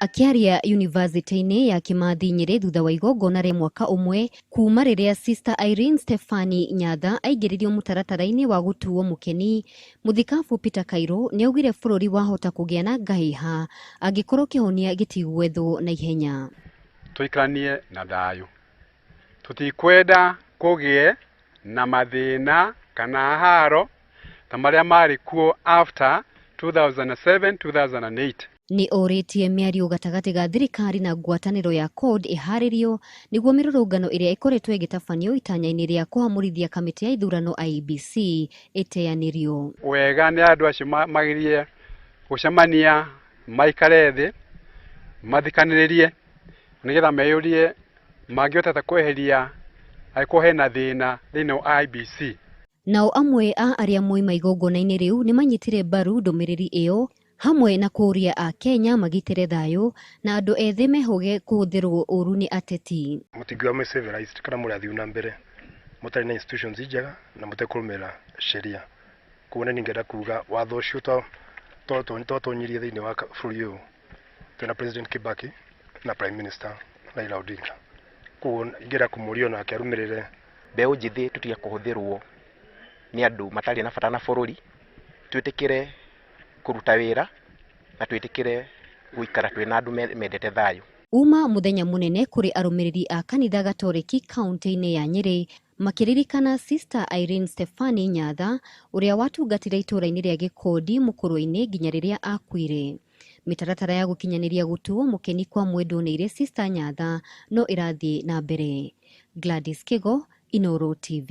Akĩaria yunivasĩtĩ-inĩ ya Kimathi Nyĩrĩ thutha wa igongona rĩa mwaka ũmwe kuma rĩrĩa Sister Irene Stefani Nyatha aingĩririo mũtaratara-inĩ wa gũtuo mũkeni, mũthikabu Peter Kairũ nĩaugire bũrũri wahota kũgĩa na ngahĩha angĩkorwo kĩhonia gĩtigwethwo na ihenya. Tũikaranie na thayũ, tũtikwenda kũgĩe na mathĩna kana haro ta marĩa marĩ kuo after 2007 2008. Nĩ orĩtie mĩario gatagatĩ ga thirikari na ngwatanĩro ya CORD ĩharĩrio nĩguo mĩrũrũngano ĩrĩa ĩkoretwo ĩgĩtabanio itanya-inĩ rĩa kũhamũrithia kamĩtĩ ya ithurano IEBC ĩteanĩrio. Wega nĩ andũ acio magirie gũcemania, maikare thĩ, mathikanĩrĩrie nĩgetha meyũrie mangĩhota kweheria angĩkorwo hena thĩna thĩinĩ wa IEBC. Nao amwe a arĩa moima igongona-inĩ rĩu nĩ manyitire mbaru ndũmĩrĩri ĩyo hamwe na kũũria a Kenya magitĩre thayũ na andũ ethĩ mehũge kũhũthĩrwo ũru nĩ ateti. Mũtingiuga mwĩ civilized kana mũrathiĩ na mbere mũtarĩ na institutions njega na mũtekũrũmĩrĩra sheria. Koguo nĩ ningĩenda kuga watho ũcio twatonyirie thĩinĩ wa bũrũri ũyũ twĩna President Kibaki na Prime Minister Raila Odinga. Koguo ingĩenda kũmũria onake arũmĩrĩre. Mbeũ njĩthĩ tũtige kũhũthĩrwo nĩ andũ matarĩ na bata na bũrũri, twĩtĩkĩre kũruta wĩra na twĩtĩkĩre gũikara twĩna andũ mendete thayũ. Uma mũthenya mũnene kũrĩ arũmĩrĩri a kanitha Gatoreki kaunti-inĩ ya Nyĩrĩ makĩririkana Sister Irene Stefani Nyatha ũrĩa watungatire itũũra-inĩ rĩa Gĩkondi mũkũrwe-inĩ nginya rĩrĩa akuire. Mĩtaratara ya gũkinyanĩria gũtuo mũkeni kwa mwendwo nĩire Sister Nyatha no ĩrathiĩ na mbere. Gladys Kigo, Inooro TV.